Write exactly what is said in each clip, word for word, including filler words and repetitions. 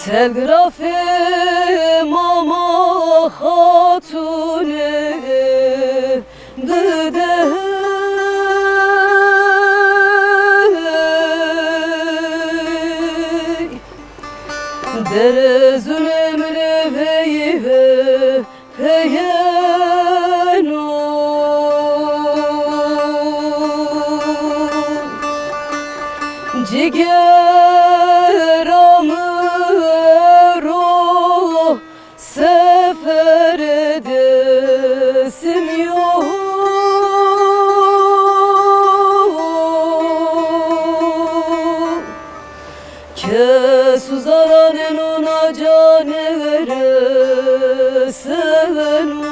Telgrafê Mama Xatune bide. Derezunê mi rê veyve peyeno. Cigera mi ro sefer de simyo. Kes uzaraneno na canê reseno.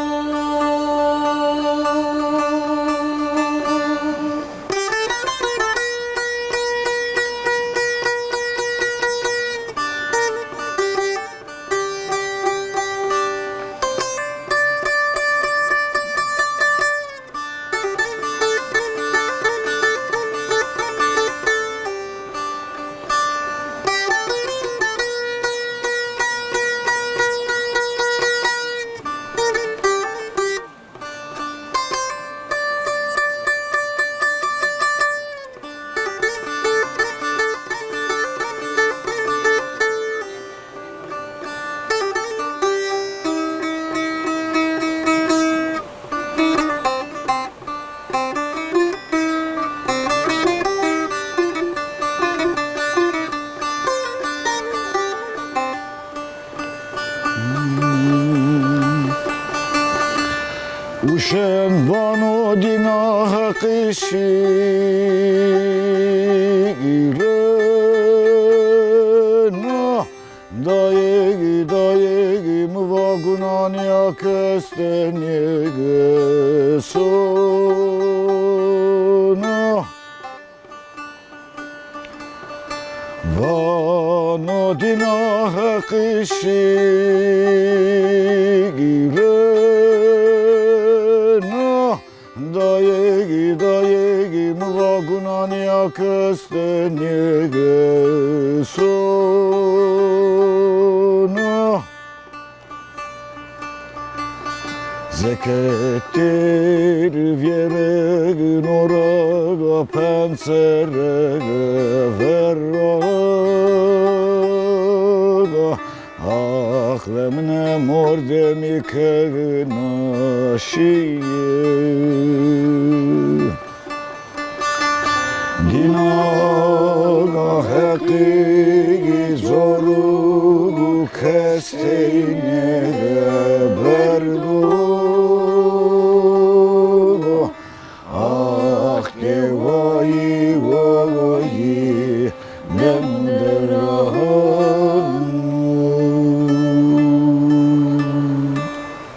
Uşen vano dîna Heqî şîrîn a. Dayê, dayê, mi va gunanîya kes de nêgesona. Vano dîna Heqî şîrîn a. Dayê, dayê, mi va gunanîya kes de nêgesona. Zeke têr vîyereg nora pensereg verra. Aqlê mine mordemî kena şîyê.